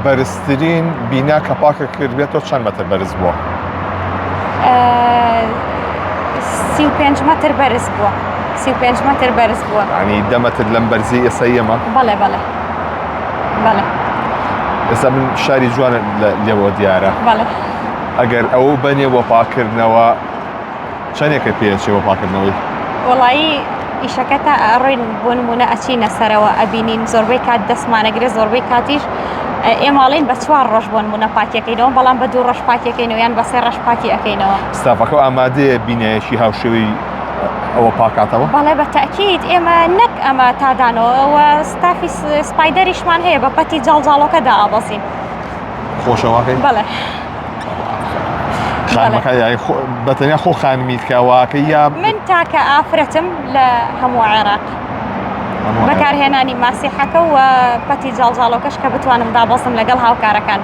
بەرزترین بینا کە پاکە کردبێتەوە چەند مەتر بەرز بووە؟ 35 مەتر بەرز بووە 35 مەتر بەرز بووە ینی دە مەتر لەم بەرزی ئێستا ئێمە بەڵێ بەڵێ بەڵێ ئێستا من شاری جوانە لێوە دیارە بەڵێ ئەگەر ئەو بەنێ بۆ پاکردنەوە چەندێکە پێچێ بۆ پاکردنەوەی؟ وەڵایی ئیشەکە تا ئەڕۆین بۆ نمونە ئەچینە سەرەوە ئەبینین زۆربەی کات دەستمانەگرێ زۆربەی کاتیش ئێماڵین بە چوار ڕۆژ بۆ نمونە پاکیەکەینەوە بەڵام بە دوو ڕۆژ پاکیەکەینەوە یان بە سێ ڕۆژ پاکی ئەەکەینەوە. ستافەکە ئامادەیە بینایەکی هاوشێوەی ئەوە پاکاتەوە؟ بەڵێ بە تەئکید ئێمە نەک ئەمە تادانەوە ستافی سپایدەریشمان هەیە بە پەتی جاڵجاڵۆکە دائەبەزین. خۆشە واکەی؟ بەڵێ. خانمەکە یاری بە تەنیا خۆ خانمیت کە واکەی یا من تاکە ئافرەتم لە هەموو عێراق بەکارهێنانی ماسیحەکە و پەتی جاڵجاڵۆکەش کە بتوانم دابەزم لەگەڵ هاوکارەکان.